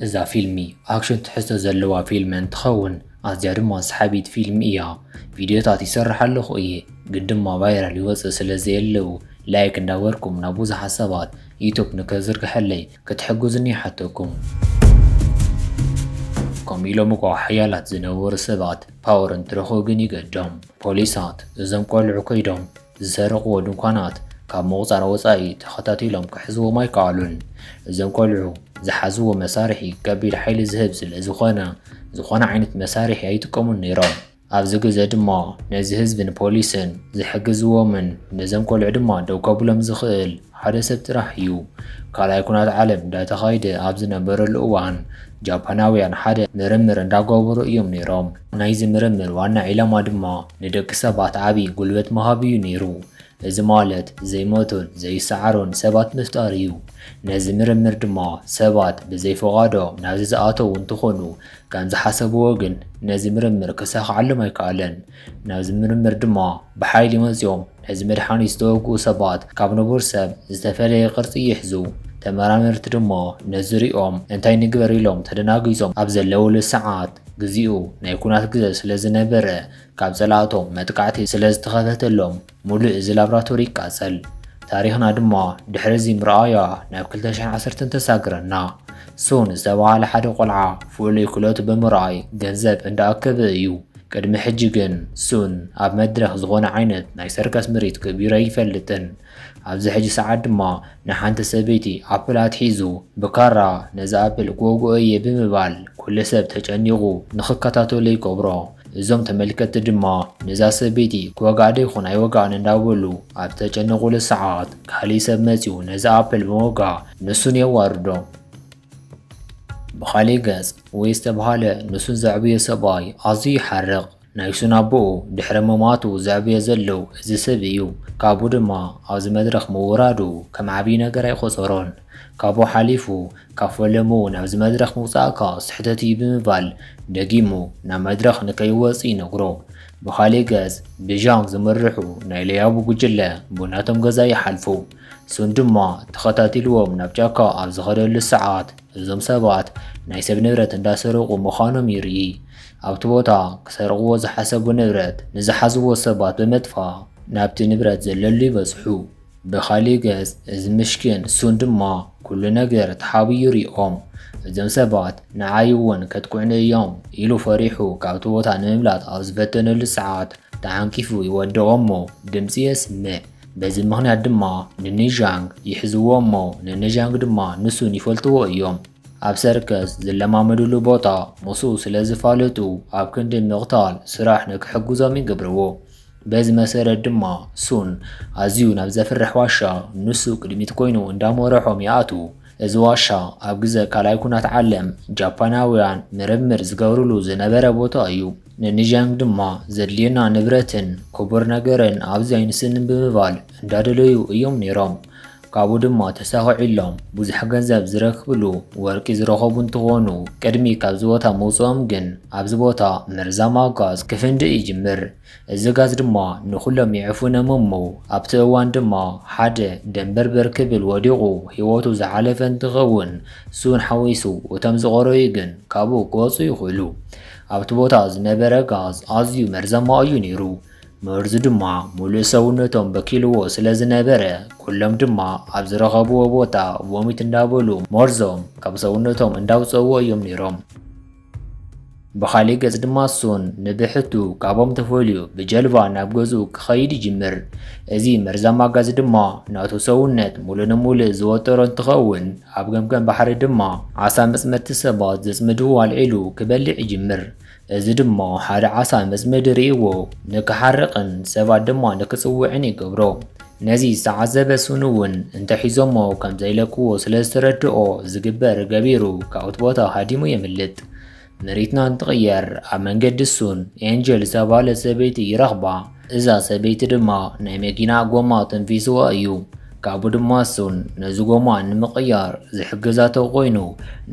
እዛ ፊልሚ ኣክሽን ትሕዝቶ ዘለዋ ፊልም እንትኸውን ኣዝያ ድማ ሰሓቢት ፊልም እያ። ቪድዮታት ይሰርሕ ኣለኹ እየ ግን ድማ ቫይራል ይወፅእ ስለ ዘየለው ላይክ እንዳበርኩም ናብ ብዙሓት ሰባት ዩቱብ ንከዝርግሐለይ ክትሕግዙኒ ይሓተኩም። ከምኡ ኢሎም እኳ ሓያላት ዝነበሩ ሰባት ፓወር እንትረኽቡ ግን ይገዶም። ፖሊሳት እዞም ቆልዑ ከይዶም ዝሰረቕዎ ድንኳናት ካብ ምቑፃር ወፃኢ ተኸታቲሎም ክሕዝዎም ኣይከኣሉን። እዞም ቆልዑ ዝሓዝዎ መሳርሒ ከቢድ ሓይሊ ዝህብ ስለ ዝኾነ ዝኾነ ዓይነት መሳርሒ ኣይጥቀሙን ነይሮም። ኣብዚ ግዘ ድማ ነዚ ህዝብን ፖሊስን ዝሕግዝዎምን ነዞም ቆልዑ ድማ ደው ከብሎም ዝኽእል ሓደ ሰብ ጥራሕ እዩ። ካልኣይ ኩናት ዓለም እንዳተኻየደ ኣብ ዝነበረሉ እዋን ጃፓናውያን ሓደ ምርምር እንዳገበሩ እዮም ነይሮም። ናይዚ ምርምር ዋና ዒላማ ድማ ንደቂ ሰባት ዓብዪ ጉልበት ምሃብ እዩ ነይሩ። እዚ ማለት ዘይሞቱን ዘይሰዓሩን ሰባት ምፍጣር እዩ። ነዚ ምርምር ድማ ሰባት ብዘይፈቓዶ ናብዚ ዝኣተዉ እንትኾኑ ከም ዝሓሰብዎ ግን ነዚ ምርምር ክሳኽዓሎም ኣይከኣለን። ናብዚ ምርምር ድማ ብሓይሊ መፂኦም ነዚ መድሓኒት ዝተወግኡ ሰባት ካብ ንቡር ሰብ ዝተፈለየ ቅርፂ ይሕዙ። ተመራመርቲ ድማ ነዚ ሪኦም እንታይ ንግበር ኢሎም ተደናጊጾም ኣብ ዘለውሉ ሰዓት ግዚኡ ናይ ኩናት ግዘ ስለ ዝነበረ ካብ ፀላእቶም መጥቃዕቲ ስለ ዝተኸፈተሎም ሙሉእ እዚ ላብራቶሪ ይቃፀል። ታሪኽና ድማ ድሕሪ እዚ ምርኣያ ናብ ክልተ ሽሕን ዓሰርተን ተሳግረና። ሱን ዝተባህለ ሓደ ቆልዓ ፍሉይ ክእለቱ ብምርኣይ ገንዘብ እንዳኣከበ እዩ። ቅድሚ ሕጂ ግን ሱን ኣብ መድረኽ ዝኾነ ዓይነት ናይ ሰርከስ ምርኢት ገቢሩ ኣይፈልጥን። ኣብዚ ሕጂ ሰዓት ድማ ንሓንቲ ሰበይቲ ኣፕል ኣትሒዙ ብካራ ነዚ ኣፕል ክወግኦ እየ ብምባል ኩሉ ሰብ ተጨኒቑ ንኽከታተሎ ይገብሮ። እዞም ተመልከትቲ ድማ ነዛ ሰበይቲ ክወግኣ ዶ ይኾን ኣይወግኣን እንዳበሉ ኣብ ዝተጨነቑሉ ሰዓት ካሊእ ሰብ መፂኡ ነዚ ኣፕል ብምውጋእ ንሱን የዋርዶ። ብኻሊእ ገፅ ወይ ዝተብሃለ ንሱን ዘዕብዮ ሰብኣይ ኣዝዩ ይሓርቕ። ናይ ሱን ኣቦኡ ድሕሪ ምማቱ ዘዕብዮ ዘሎ እዚ ሰብ እዩ። ካብኡ ድማ ኣብዚ መድረኽ ምውራዱ ከም ዓብዪ ነገር ኣይቆፀሮን። ካብኡ ሓሊፉ ካብ ፈለምኡ ናብዚ መድረኽ ምውፃእካ ስሕተት እዩ ብምባል ደጊሙ ናብ መድረኽ ንከይወፅእ ይነግሮ። ብኻሊእ ገፅ ብዣንግ ዝምርሑ ናይ ለያቡ ጉጅለ ብናቶም ገዛ ይሓልፉ። ሱን ድማ ተኸታቲልዎም ናብ ጫካ ኣብ ዝኸደሉ ሰዓት እዞም ሰባት ናይ ሰብ ንብረት እንዳሰረቑ ምዃኖም ይርኢ። ኣብቲ ቦታ ክሰርቕዎ ዝሓሰቡ ንብረት ንዝሓዝዎ ሰባት ብምጥፋእ ናብቲ ንብረት ዘለሉ ይበፅሑ። ብኻሊእ ገፅ እዚ ምሽኪን ሱን ድማ ኩሉ ነገር ተሓብኡ ይሪኦም። እዞም ሰባት ንዓይ እውን ከጥቅዑኒ እዮም ኢሉ ፈሪሑ ካብቲ ቦታ ንምምላጥ ኣብ ዝፈተነሉ ሰዓት ተዓንቂፉ ይወድቕ እሞ ድምፂ የስምዕ። በዚ ምኽንያት ድማ ንኒዣንግ ይሕዝዎ እሞ ንኒዣንግ ድማ ንሱን ይፈልጥዎ እዮም። ኣብ ሰርከስ ዝለማመድሉ ቦታ ምስኡ ስለ ዝፋለጡ ኣብ ክንዲ ምቕታል ስራሕ ንክሕግዞም ይገብርዎ። በዚ መሰረት ድማ ሱን ኣዝዩ ናብ ዘፍርሕ ዋሻ ንሱ ቅድሚት ኮይኑ እንዳመረሖም ይኣትዉ። እዚ ዋሻ ኣብ ግዘ ካልኣይ ኩናት ዓለም ጃፓናውያን ምርምር ዝገብርሉ ዝነበረ ቦታ እዩ። ንኒጃንግ ድማ ዘድልየና ንብረትን ክቡር ነገርን ኣብዚ ኣይንስእንን ብምባል እንዳደለዩ እዮም ነይሮም። ካብኡ ድማ ተሳኺዑሎም ብዙሕ ገንዘብ ዝረክብሉ ወርቂ ዝረኸቡ እንትኾኑ ቅድሚ ካብዚ ቦታ ምውፅኦም ግን ኣብዚ ቦታ መርዛማ ጋዝ ክፍንድእ ይጅምር። እዚ ጋዝ ድማ ንኹሎም የዕፉኖም እሞ ኣብቲ እዋን ድማ ሓደ ደንበርበር ክብል ወዲቑ ህይወቱ ዝሓለፈ እንትኸውን ሱን ሓዊሱ እቶም ዝቐረዩ ግን ካብኡ ክወፁ ይኽእሉ። ኣብቲ ቦታ ዝነበረ ጋዝ ኣዝዩ መርዛማ እዩ ነይሩ። መርዙ ድማ ሙሉእ ሰውነቶም በኪልዎ ስለ ዝነበረ ኩሎም ድማ ኣብ ዝረኸብዎ ቦታ ቮሚት እንዳበሉ መርዞም ካብ ሰውነቶም እንዳውፀዎ እዮም ነይሮም። ብኻሊእ ገፅ ድማ ሱን ንብሕቱ ካብኦም ተፈልዩ ብጀልባ ናብ ገዝኡ ክኸይድ ይጅምር። እዚ መርዛማ ጋዝ ድማ ናቱ ሰውነት ሙሉእ ንሙሉእ ዝወጠሮ እንትኸውን ኣብ ገምገም ባሕሪ ድማ ዓሳ መፅመድቲ ሰባት ዘፅምድዎ ኣልዒሉ ክበልዕ ይጅምር። እዚ ድማ ሓደ ዓሳ መፅመዲ ርእይዎ ንክሓርቕን ሰባት ድማ ንክፅውዕን ይገብሮ። ነዚ ዝተዓዘበ ሱን እውን እንተሒዞሞ ከም ዘይለቅዎ ስለ ዝተረድኦ ዝግበር ገቢሩ ካብቲ ቦታ ሃዲሙ የምልጥ። ምርኢትና እንትቕየር ኣብ መንገዲ ሱን ኤንጀል ዝተባህለት ሰበይቲ ይረኽባ። እዛ ሰበይቲ ድማ ናይ መኪና ጎማ ተንፊስዋ እዩ። ካብኡ ድማ ሱን ነዚ ጎማ ንምቕያር ዝሕግዛቶ ኮይኑ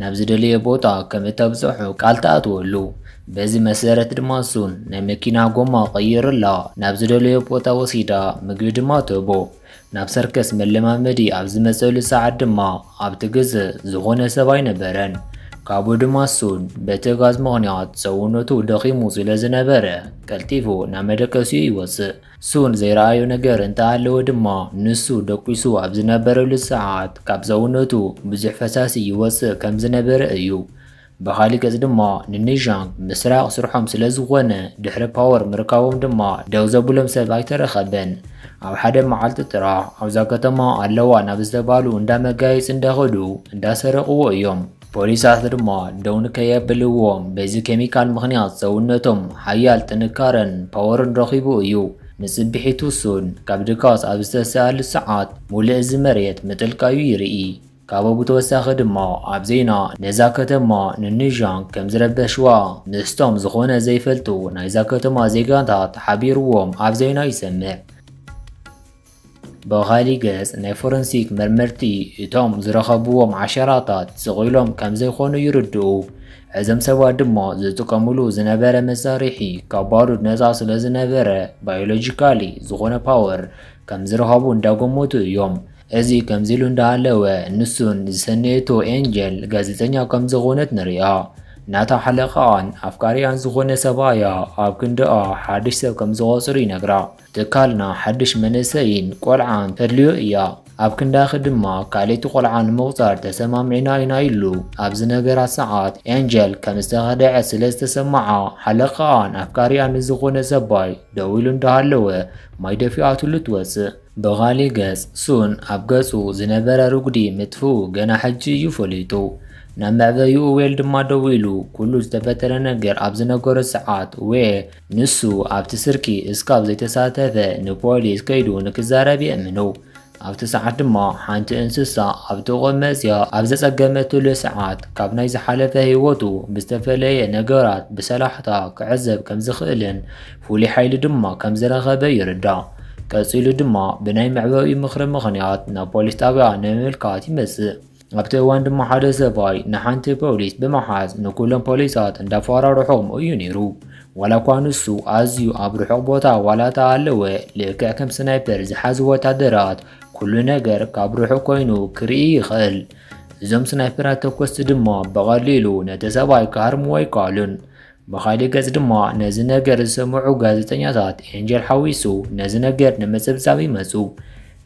ናብ ዝደለየ ቦታ ከም እተብፅሖ ቃል ትኣትወሉ። በዚ መሰረት ድማ ሱን ናይ መኪና ጎማ ቀይርላ ናብ ዝደለዮ ቦታ ወሲዳ ምግቢ ድማ ትህቦ። ናብ ሰርከስ መለማመዲ ኣብ ዝመፀሉ ሰዓት ድማ ኣብቲ ግዘ ዝኾነ ሰብ ኣይነበረን። ካብኡ ድማ ሱን በቲ ጋዝ ምኽንያት ሰውነቱ ደኺሙ ስለ ዝነበረ ቀልጢፉ ናብ መደቀሲኡ ይወጽእ። ሱን ዘይረኣዮ ነገር እንተሃለወ ድማ ንሱ ደቂሱ ኣብ ዝነበረሉ ሰዓት ካብ ሰውነቱ ብዙሕ ፈሳሲ ይወጽእ ከም ዝነበረ እዩ። ብኻሊእ ገጽ ድማ ንኒሻንግ ምስራቕ ስርሖም ስለ ዝኾነ ድሕሪ ፓወር ምርካቦም ድማ ደው ዘብሎም ሰብ ኣይተረኸበን። ኣብ ሓደ መዓልቲ ጥራሕ ኣብዛ ከተማ ኣለዋ ናብ ዝተባሉ እንዳ መጋየፂ እንዳኸዱ እንዳሰረቕዎ እዮም። ፖሊሳት ድማ ደው ንከየብልዎም በዚ ኬሚካል ምኽንያት ሰውነቶም ሓያል ጥንካረን ፓወርን ረኺቡ እዩ። ንጽብሒቱ ሱን ካብ ድቃስ ኣብ ዝተሰኣሉ ሰዓት ሙሉእ እዚ መሬት ምጥልቃዩ ይርኢ። ካብኡ ብተወሳኺ ድማ ኣብ ዜና ነዛ ከተማ ንኒሻንግ ከም ዝረበሽዋ ምስቶም ዝኾነ ዘይፈልጡ ናይዛ ከተማ ዜጋታት ሓቢርዎም ኣብ ዜና ይሰምዕ። ብኻሊእ ገጽ ናይ ፎረንሲክ መርመርቲ እቶም ዝረኸብዎም ዓሸራታት ስቕ ኢሎም ከም ዘይኮኑ ይርድኡ። እዞም ሰባት ድማ ዝጥቀምሉ ዝነበረ መሳርሒ ካብ ባሩድ ነጻ ስለ ዝነበረ ባዮሎጂካሊ ዝኾነ ፓወር ከም ዝረኸቡ እንዳገመቱ እዮም። እዚ ከምዚ ኢሉ እንዳሃለወ ንሱን ዝሰነየቶ ኤንጀል ጋዜጠኛ ከም ዝኾነት ንሪኣ። ናታ ሓለቓኣን ኣፍቃሪኣን ዝኾነ ሰብኣያ ኣብ ክንድኣ ሓድሽ ሰብ ከም ዝቖጽር ይነግራ። ትካልና ሓድሽ መንእሰይን ቆልዓን ተድልዮ እያ። ኣብ ክንዳኺ ድማ ካልኣይቲ ቆልዓ ንምቑጻር ተሰማሚዕና ኢና ኢሉ ኣብ ዝነገራ ሰዓት ኤንጀል ከም ዝተኸድዐት ስለ ዝተሰምዓ ሓለቓኣን ኣፍቃሪኣን ንዝኾነ ሰብኣይ ደው ኢሉ እንዳሃለወ ማይ ደፊኣትሉ ትወጽእ። ብኻሊእ ገጽ ሱን ኣብ ገጹ ዝነበረ ርጉዲ ምጥፍኡ ገና ሕጂ እዩ ፈሊጡ። ናብ መዕበይኡ ዌል ድማ ደዊሉ ኩሉ ዝተፈጠረ ነገር ኣብ ዝነገሮ ሰዓት ዌ ንሱ ኣብቲ ስርቂ እስካብ ዘይተሳተፈ ንፖሊስ ከይዱ ንክዛረብ የእምኖ። ኣብቲ ሰዓት ድማ ሓንቲ እንስሳ ኣብ ጥቕኡ መጽያ ኣብ ዘጸገመትሉ ሰዓት ካብ ናይ ዝሓለፈ ህይወቱ ብዝተፈለየ ነገራት ብሰላሕታ ክዕዘብ ከም ዝኽእልን ፍሉይ ሓይሊ ድማ ከም ዝረኸበ ይርዳእ። ቀጺሉ ድማ ብናይ መዕበይኡ ምኽሪ ምኽንያት ናብ ፖሊስ ጣብያ ንምምልካት ይመጽእ። ኣብቲ እዋን ድማ ሓደ ሰብኣይ ንሓንቲ ፖሊስ ብምሓዝ ንኩሎም ፖሊሳት እንዳፈራርሖም እዩ ነይሩ። ዋላ እኳ ንሱ ኣዝዩ ኣብ ርሑቕ ቦታ ዋላ ተሃለወ ልክዕ ከም ስናይፐር ዝሓዙ ወታደራት ኩሉ ነገር ካብ ርሑቕ ኮይኑ ክርኢ ይኽእል። እዞም ስናይፐራት ተኮስቲ ድማ ብቐሊሉ ነቲ ሰብኣይ ክሃርምዎ ኣይከኣሉን። ብኻሊእ ገጽ ድማ ነዚ ነገር ዝሰምዑ ጋዜጠኛታት ኤንጀል ሓዊሱ ነዚ ነገር ንምጽብጻብ ይመጹ።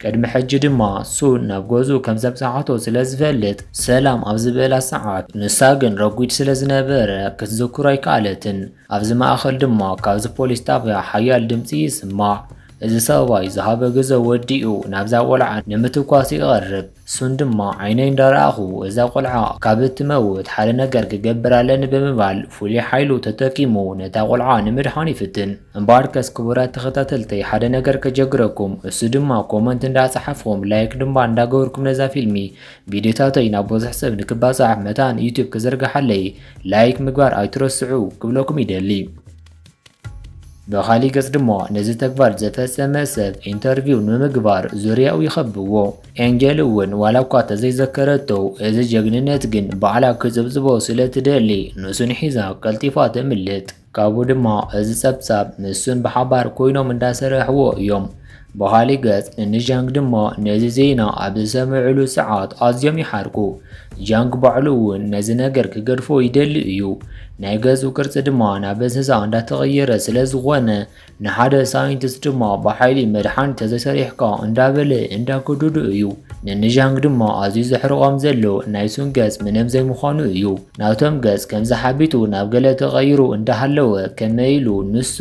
ቅድሚ ሕጂ ድማ ሱን ናብ ገዝኡ ከም ዘብጽሓቶ ስለ ዝፈልጥ ሰላም ኣብ ዝበላ ሰዓት ንሳ ግን ረጒድ ስለ ዝነበረ ክትዝክሮ ኣይከኣለትን። ኣብዚ ማእኸል ድማ ካብዚ ፖሊስ ጣብያ ሓያል ድምጺ ይስማዕ። እዚ ሰብኣይ ዝሃቦ ግዘ ወዲኡ ናብዛ ቆልዓ ንምትኳስ ይቐርብ። ሱን ድማ ዓይነይ እንዳረኣኹ እዛ ቆልዓ ካብ እትመውት ሓደ ነገር ክገብር ኣለኒ ብምባል ፍሉይ ሓይሉ ተጠቂሙ ነታ ቆልዓ ንምድሓን ይፍትን። እምበኣርከስ ክቡራት ተኸታተልተይ ሓደ ነገር ከጀግረኩም፣ እሱ ድማ ኮመንት እንዳጸሓፍኩም ላይክ ድማ እንዳገበርኩም ነዛ ፊልሚ ቪድዮታተይ ናብ ብዙሕ ሰብ ንክባጻሕ መታን ዩቱብ ክዝርግሓለይ ላይክ ምግባር ኣይትረስዑ ክብለኩም ይደሊ። ብኻሊእ ገጽ ድማ ነዚ ተግባር ዝፈጸመ ሰብ ኢንተርቪው ንምግባር ዙርያኡ ይኸብዎ። ኤንጀል እውን ዋላ እኳ ተዘይዘከረቶ እዚ ጀግንነት ግን ባዕላ ክጽብጽቦ ስለ ትደሊ ንሱን ሒዛ ቀልጢፋ ተምልጥ። ካብኡ ድማ እዚ ጸብጻብ ንሱን ብሓባር ኮይኖም እንዳሰራሕዎ እዮም። ብኻሊእ ገጽ ንኒሻንግ ድማ ነዚ ዜና ኣብ ዝሰምዕሉ ሰዓት ኣዝዮም ይሓርቁ። ጃንግ ባዕሉ እውን ነዚ ነገር ክገድፎ ይደሊ እዩ። ናይ ገጹ ቅርጺ ድማ ናብ እንስሳ እንዳተቐየረ ስለ ዝኾነ ንሓደ ሳይንቲስት ድማ ብሓይሊ መድሓኒት ተዘይሰሪሕካ እንዳበለ እንዳገደዶ እዩ። ንኒሻንግ ድማ ኣዝዩ ዘሕርቖም ዘሎ ናይ ሱን ገጽ ምንም ዘይምዃኑ እዩ። ናቶም ገጽ ከምዚ ሓቢጡ ናብ ገለ ተቐይሩ እንዳሃለወ ከመይ ኢሉ ንሱ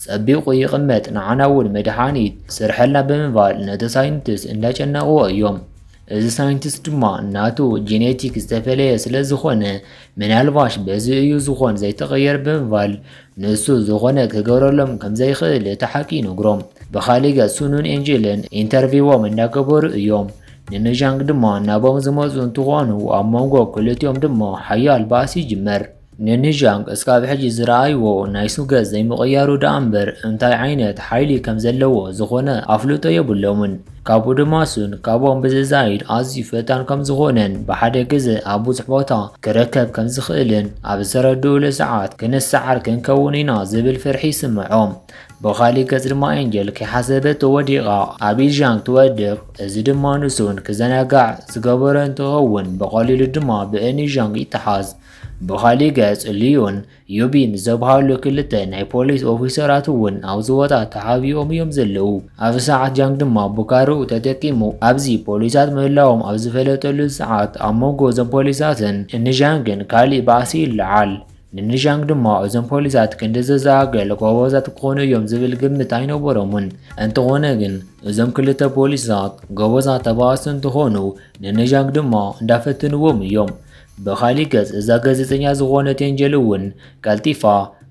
ጸቢቑ ይቕመጥ ንዓና እውን መድሓኒት ስርሐልና ብምባል ነቲ ሳይንቲስት እንዳጨነቕዎ እዮም። እዚ ሳይንቲስት ድማ ናቱ ጄኔቲክ ዝተፈለየ ስለ ዝኾነ ምናልባሽ በዚ እዩ ዝኾን ዘይተቐየር ብምባል ንሱ ዝኾነ ክገብረሎም ከም ዘይኽእል እቲ ሓቂ ይነግሮም። ብኻሊእ ገጽ ሱንን ኤንጀልን ኢንተርቪዎም እንዳገበሩ እዮም። ንኒሻንግ ድማ ናቦም ዝመጹ እንትኾኑ ኣብ መንጎ ክልቲኦም ድማ ሓያል ባእሲ ይጅመር። ንኒሻንግ እስካብ ሕጂ ዝረኣይዎ ናይ ሱን ገጽ ዘይምቕያሩ ደኣ እምበር እንታይ ዓይነት ሓይሊ ከም ዘለዎ ዝኾነ ኣፍልጦ የብሎምን። ካብኡ ድማ ሱን ካብኦም ብዝዛይድ ኣዝዩ ፈጣን ከም ዝኾነን ብሓደ ግዘ ኣብ ብዙሕ ቦታ ክረከብ ከም ዝኽእልን ኣብ ዝተረድኡሉ ሰዓት ክንሰዓር ክንከውን ኢና ዝብል ፍርሒ ይስምዖም። ብኻሊእ ገጽ ድማ ኤንጀል ከይሓሰበቶ ወዲቓ ኣብ ኢሻንግ ትወድቕ። እዚ ድማ ንሱን ክዘናጋዕ ዝገበሮ እንትኸውን ብቐሊሉ ድማ ብእኒሻንግ ይተሓዝ። ብኻሊእ ገጽ፣ ሊዮን ዩቢ ምስ ዘበሃሉ ክልተ ናይ ፖሊስ ኦፊሰራት እውን ኣብዚ ቦታ ተሓቢኦም እዮም ዘለዉ። ኣብዚ ሰዓት ጃንግ ድማ ብካርኡ ተጠቂሙ ኣብዚ ፖሊሳት ምህላዎም ኣብ ዝፈለጠሉ ሰዓት፣ ኣብ መንጎ እዞም ፖሊሳትን ንኒሻንግን ካሊእ ባእሲ ይለዓል። ንኒሻንግ ድማ እዞም ፖሊሳት ክንድዚ ዝኣክል ጎበዛት ክኾኑ እዮም ዝብል ግምት ኣይነበሮምን። እንተኾነ ግን እዞም ክልተ ፖሊሳት ጎበዛት ተባእሲ እንትኾኑ፣ ንኒሻንግ ድማ እንዳፈትንዎም እዮም። ብኻሊእ ገጽ፣ እዛ ጋዜጠኛ ዝኾነት ኤንጀል እውን ቀልጢፋ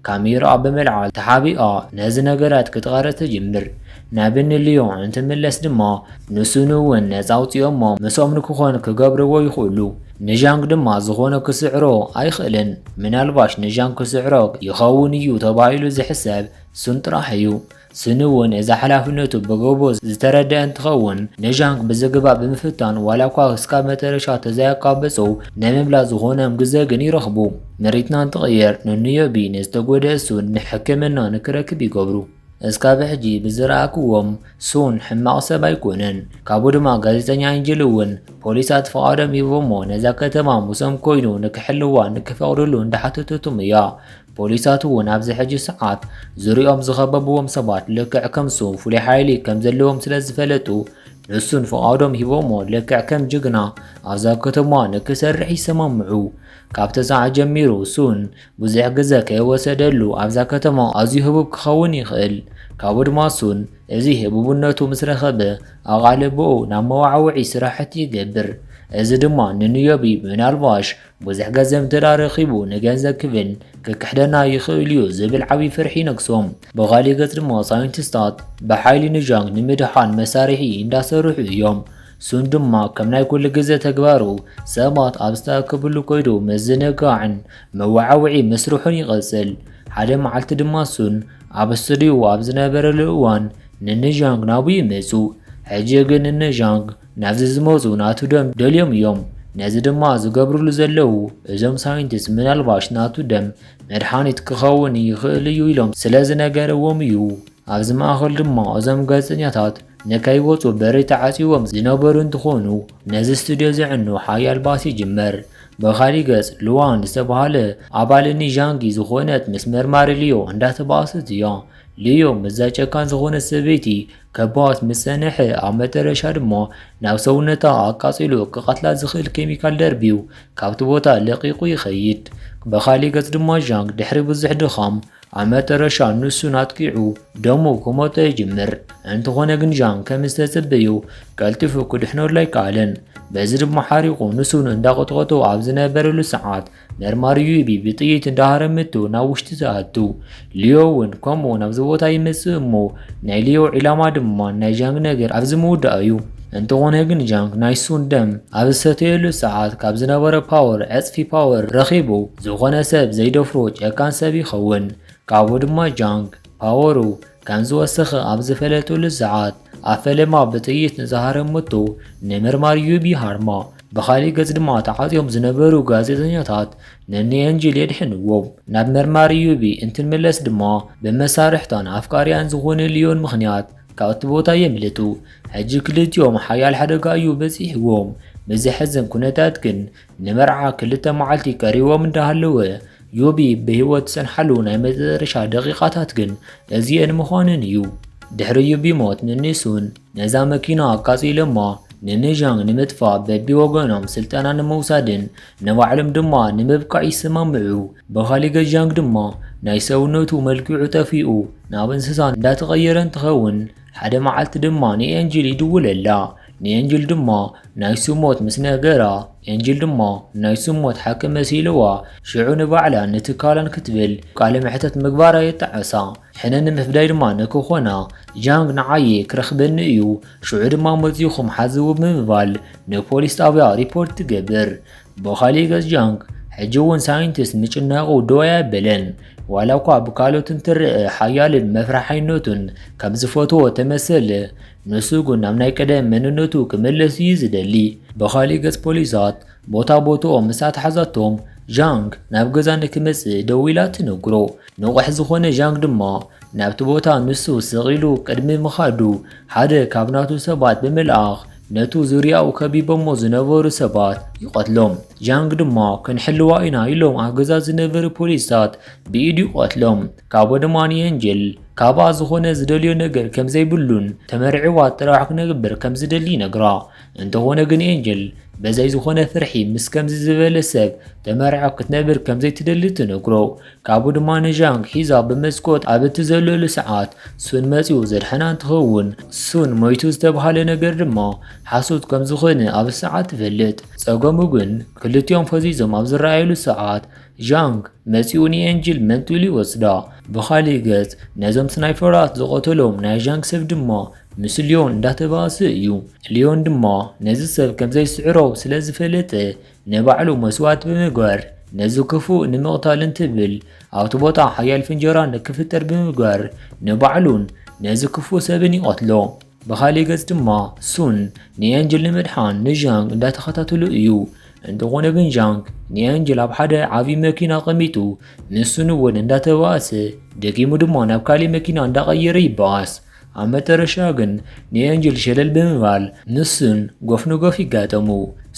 ካሜራኣ ብምልዓል ተሓቢኣ ነዚ ነገራት ክትቐርጽ ትጅምር። ናብ እኒ ሊዮ እንትምለስ ድማ፣ ንሱን እውን ነጻ ኣውጺኦሞ ምስኦም ንክኾን ክገብርዎ ይኽእሉ። ንሻንግ ድማ ዝኾነ ክስዕሮ ኣይኽእልን። ምናልባሽ ንሻንግ ክስዕሮ ይኸውን እዩ ተባሂሉ ዝሕሰብ ሱን ጥራሕ እዩ። ሱን እውን እዚ ሓላፍነቱ ብግቡእ ዝተረድአ እንትኸውን፣ ንሻንግ ብዝግባእ ብምፍታን፣ ዋላ እኳ እስካብ መጨረሻ ተዘይኣቃበጹ፣ ንምምላስ ዝኾኖም ግዜ ግን ይረኽቡ። ምሪትና እንትቕየር፣ ንንዮቢ ንዝተጎድአ ሱን ንሕክምና ንክረክብ ይገብሩ። እስካብ ሕጂ ብዝረኣክዎም፣ ሱን ሕማቕ ሰብ ኣይኮነን። ካብኡ ድማ ጋዜጠኛ ኤንጅል እውን ፖሊሳት ፍቓዶም ሂቦሞ ነዛ ከተማ ምስኦም ኮይኑ ንክሕልዋ ንክፈቕድሉ እንዳሓተተቶም እያ። ፖሊሳት እውን ኣብዚ ሕጂ ሰዓት ዙሪኦም ዝኸበብዎም ሰባት ልክዕ ከም ሱን ፍሉይ ሓይሊ ከም ዘለዎም ስለ ዝፈለጡ፣ ንሱን ፍቓዶም ሂቦሞ ልክዕ ከም ጅግና ኣብዛ ከተማ ንክሰርሕ ይሰማምዑ። ካብቲ ሰዓት ጀሚሩ ሱን ብዙሕ ግዜ ከይወሰደሉ ኣብዛ ከተማ ኣዝዩ ህቡብ ክኸውን ይኽእል። ካብኡ ድማ ሱን እዚ ህቡብነቱ ምስ ረኸበ፣ ኣቓልቦኡ ናብ መዋዕውዒ ስራሕቲ ይገብር። እዚ ድማ ንንዮቢ ምናልባሽ ብዙሕ ገንዘብ እንተ ደኣ ረኺቡ፣ ንገንዘብ ክብል ክክሕደና ይኽእል እዩ ዝብል ዓብዪ ፍርሒ ይነግሶ። ብኻሊእ ገጽ ድማ ሳይንቲስታት ብሓይሊ ንሻንግ ንምድሓን መሳርሒ እንዳሰርሑ እዮም። ሱን ድማ ከም ናይ ኩሉ ግዜ ተግባሩ ሰባት ኣብ ዝተኣከብሉ ከይዱ ምዝንጋዕን መወዓውዒ መስርሑን ይቐጽል። ሓደ መዓልቲ ድማ ሱን ኣብ ስቱዲዮ ኣብ ዝነበረሉ እዋን ንንሻንግ ናብኡ ይመጹ። ሕጂ ግን ንንሻንግ ናብዚ ዝመጹ ናቱ ደም ደልዮም እዮም። ነዚ ድማ ዝገብርሉ ዘለዉ እዞም ሳይንቲስት ምናልባሽ ናቱ ደም መድሓኒት ክኸውን ይኽእል እዩ ኢሎም ስለ ዝነገርዎም እዩ። ኣብዚ ማእኸል ድማ እዞም ጋዜጠኛታት ንከይወጹ በሪ ተዓጽይዎም ዝነበሩ እንትኾኑ፣ ነዚ ስቱድዮ ዘዕኑ ሓያል ባእሲ ይጅመር። ብኻሊእ ገጽ፣ ሉዋን ዝተባህለ ኣባል ንሻንግ ዝኾነት ምስ መርማሪ ሊዮ እንዳተባእሰት እያ። ሊዮ ምስዛ ጨካን ዝኾነት ሰበይቲ ከባስ ምስ ጸንሐ፣ ኣብ መጨረሻ ድማ ናብ ሰውነታ ኣቃጺሉ ክቐትላ ዝኽእል ኬሚካል ደርብዩ ካብቲ ቦታ ለቒቑ ይኸይድ። ብኻሊእ ገጽ ድማ ሻንግ ድሕሪ ብዙሕ ድኻም ኣብ መጨረሻ ንሱን ኣጥቂዑ ደሙ ክመጦ ይጅምር። እንተኾነ ግን ሻንግ ከም ዝተጸበዮ ቀልጢፉ ክድሕነሉ ኣይከኣለን። በዚ ድማ ሓሪቑ ንሱን እንዳቐጥቀጦ ኣብ ዝነበረሉ ሰዓት መርማሪ ዩቢ ብጥይት እንዳሃረመቶ ናብ ውሽጢ ትኣቱ። ሊዮ እውን ከምኡ ናብዚ ቦታ ይመጽእ እሞ ናይ ሊዮ ዒላማ ድማ ናይ ሻንግ ነገር ኣብዚ ምውዳእ እዩ። እንተኾነ ግን ሻንግ ናይ ሱን ደም ኣብ ዝሰተየሉ ሰዓት ካብ ዝነበረ ፓወር ዕጽፊ ፓወር ረኺቡ ዝኾነ ሰብ ዘይደፍሮ ጨካን ሰብ ይኸውን። ካብኡ ድማ ሻንግ ፓወሩ ከም ዝወሰኸ ኣብ ዝፈለጠሉ ሰዓት ኣብ ፈለማ ብጥይት ንዝሃረመቶ ንመርማሪ ዩቢ ሃርማ። ብኻሊእ ገጽ ድማ ተዓጽዮም ዝነበሩ ጋዜጠኛታት ንንኤንጅል የድሕንዎም። ናብ መርማሪ ዩቢ እንትንምለስ ድማ ብመሳርሕታን ኣፍቃሪያን ዝኾነ ሊዮን ምኽንያት ካብቲ ቦታ የምልጡ። ሕጂ ክልቲኦም ሓያል ሓደጋ እዩ በጺሕዎም። ብዘሕዝን ኩነታት ግን ንመርዓ ክልተ መዓልቲ ቀሪዎም እንዳሃለወ ዩቢ ብህይወት ዝጸንሓሉ ናይ መጨረሻ ደቂቓታት ግን እዚኤን ምዃነን እዩ። ድሕሪ ዩቢ ሞት ንንሱን ነዛ መኪና ኣቃጺሎማ ንንሻንግ ንምጥፋእ በቢወገኖም ስልጠና ንምውሳድን ንባዕሎም ድማ ንምብቃዕ ይሰማምዑ። ብኻሊእ ገጽ ሻንግ ድማ ናይ ሰውነቱ መልክዑ ጠፊኡ ናብ እንስሳ እንዳተቐየረ እንትኸውን፣ ሓደ መዓልቲ ድማ ንኤንጅል ይድውለላ። ንኤንጅል ድማ ናይ ሱን ሞት ምስ ነገራ፣ ኤንጅል ድማ ናይ ሱን ሞት ሓቂ መሲልዋ፣ ሽዑ ንባዕላን ንትካላን ክትብል ቃለ መሕተት ምግባራ የጣዕሳ። ሕነ ንምፍዳይ ድማ ንክኾና፣ ሻንግ ንዓየ ክረኽበኒ እዩ፣ ሽዑ ድማ መጺኹም ሓዝዎ ብምባል ንፖሊስ ጣብያ ሪፖርት ትገብር። ብኻሊእ ገጽ ሻንግ ሕጂ እውን ሳይንቲስት ምጭናቑ ደው ኣየበለን። ዋላ እኳ ብካልኦት እንትረአ ሓያልን መፍርሓይነቱን ከም ዝፈትዎ ተመሰለ፣ ንሱ ግን ናብ ናይ ቀደም መንነቱ ክምለስ እዩ ዝደሊ። ብኻሊእ ገጽ ፖሊሳት ቦታ ቦትኦም ምስ ኣትሓዛቶም፣ ሻንግ ናብ ገዛ ንክመጽእ ደዊላ ትነግሮ። ንቑሕ ዝኾነ ሻንግ ድማ ናብቲ ቦታ ንሱ ስቕ ኢሉ ቅድሚ ምኻዱ ሓደ ካብ ናቱ ሰባት ብምልኣኽ ነቱ ዙርያኡ ከቢቦሞ ዝነበሩ ሰባት ይቐትሎም። ጃንግ ድማ ክንሕልዋ ኢና ኢሎም ኣብ ገዛ ዝነበሩ ፖሊስታት ብኢዱ ይቐትሎም። ካቦ ድማ ንኤንጅል ካብኣ ዝኾነ ዝደልዮ ነገር ከም ዘይብሉን ተመርዕዋ ጥራሕ ክነግብር ከም ዝደሊ ይነግራ። እንተኾነ ግን ኤንጅል በዘይ ዝኾነ ፍርሒ ምስ ከምዚ ዝበለ ሰብ ተመርዓ ክትነብር ከም ዘይትደሊ ትነግሮ። ካቡ ድማ ንጃንግ ሒዛ ብመስኮት ኣብ እትዘለሉ ሰዓት ሱን መጺኡ ዘድሐና እንትኸውን፣ ሱን ሞይቱ ዝተባህለ ነገር ድማ ሓሶት ከም ዝኾነ ኣብ ሰዓት ትፈልጥ። ጸገሙ ግን ክልቲኦም ፈዚዞም ኣብ ዝረኣየሉ ሰዓት ጃንግ መጺኡ ንኤንጅል መንጢሉ ይወስዳ። ብኻሊእ ገጽ ነዞም ስናይፐራት ዝቐተሎም ናይ ጃንግ ሰብ ድማ ምስ ሊዮን እንዳተባእሰ እዩ። ሊዮን ድማ ነዚ ሰብ ከም ዘይስዕሮ ስለ ዝፈለጠ ንባዕሉ መስዋእቲ ብምግባር ነዚ ክፉእ ንምቕታል እንትብል ኣብቲ ቦታ ሓያል ፍንጀራ ንክፍጠር ብምግባር ንባዕሉን ነዚ ክፉእ ሰብን ይቐትሎ። ብኻሊእ ገጽ ድማ ሱን ንኤንጅል ንምድሓን ንጃንግ እንዳተኸታተሉ እዩ። እንተኾነ ግን ጃንግ ንኤንጅል ኣብ ሓደ ዓብዪ መኪና ቀሚጡ ንሱን እውን እንዳተባእሰ ደጊሙ ድማ ናብ ካሊእ መኪና እንዳቐየረ ይበኣስ። ኣብ መጨረሻ ግን ንኤንጅል ሸለል ብምባል ንሱን ጎፍ ንጎፍ ይጋጠሙ።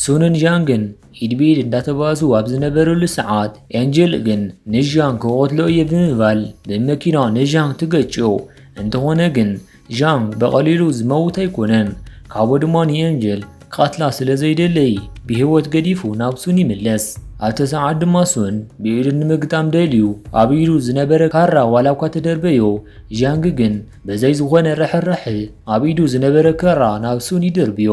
ሱንን ጃንግን ኢድ ብኢድ እንዳተባእሱ ኣብ ዝነበሩሉ ሰዓት ኤንጅል ግን ንጃንግ ክቐትሎ እየ ብምባል ብመኪና ንጃንግ ትገጭዮ። እንተኾነ ግን ጃንግ ብቐሊሉ ዝመውት ኣይኮነን። ካቦ ድማ ንኤንጅል ክቐትላ ስለ ዘይደለይ ብህይወት ገዲፉ ናብ ሱን ይምለስ። ኣብቲ ሰዓት ድማ ሱን ብኢዱ ንምግጣም ደልዩ ኣብ ኢዱ ዝነበረ ካራ ዋላ እኳ ተደርበዮ፣ ጃንግ ግን በዘይ ዝኾነ ርሕራሐ ኣብ ኢዱ ዝነበረ ካራ ናብ ሱን ይደርብዮ።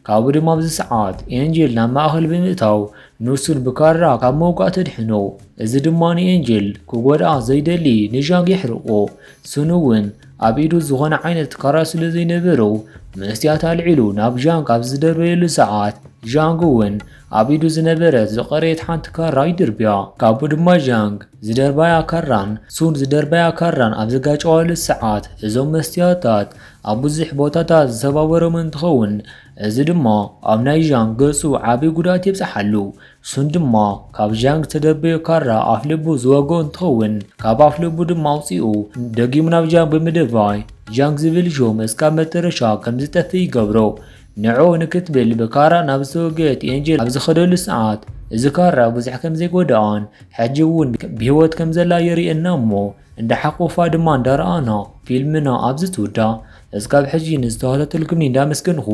ካብኡ ድማ ኣብዚ ሰዓት ኤንጅል ናብ ማእኸል ብምእታው ንሱን ብካራ ካብ ምውጋእ ተድሕኖ። እዚ ድማ ንኤንጅል ክጎድኣ ዘይደሊ ንጃንግ የሕርቆ። ሱን እውን ኣብ ኢዱ ዝኾነ ዓይነት ካራ ስለ ዘይነበሮ መስትያት ኣልዒሉ ናብ ጃንግ ኣብ ዝደርበየሉ ሰዓት ጃንግ እውን ኣብ ኢዱ ዝነበረት ዝቐረየት ሓንቲ ካራ ይድርብያ። ካብኡ ድማ ጃንግ ዝደርባያ ካራን ሱን ዝደርባያ ካራን ኣብ ዝጋጨዋሉ ሰዓት እዞም መስትያታት ኣብ ብዙሕ ቦታታት ዝሰባበሮም እንትኸውን፣ እዚ ድማ ኣብ ናይ ጃንግ ገጹ ዓቢ ጉድኣት የብጽሓሉ። ሱን ድማ ካብ ጃንግ ዝተደርበዮ ካራ ኣፍ ልቡ ዝወግኦ እንትኸውን፣ ካብ ኣፍ ልቡ ድማ ኣውጺኡ ደጊሙ ናብ ጃንግ ብምድርባይ ጃንግ ዝብል ሽም እስካብ መጨረሻ ከም ዝጠፍእ ይገብሮ። ንዕኡ ንክትብል ብካራ ናብ ዝተወግአት ኤንጅል ኣብ ዝኸደሉ ሰዓት እዚ ካራ ብዙሕ ከም ዘይጎድኣን ሕጂ እውን ብህይወት ከም ዘላ የርእየና እሞ እንዳ ሓቆፋ ድማ እንዳረኣና ፊልምና ኣብዚ ትውዳእ። እስካብ ሕጂ ንዝተኸታተልኩምኒ እንዳመስገንኹ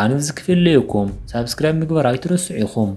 ኣነ ዝክፍለየኩም ሳብስክራይብ ምግባር ኣይትረስዑ ኢኹም።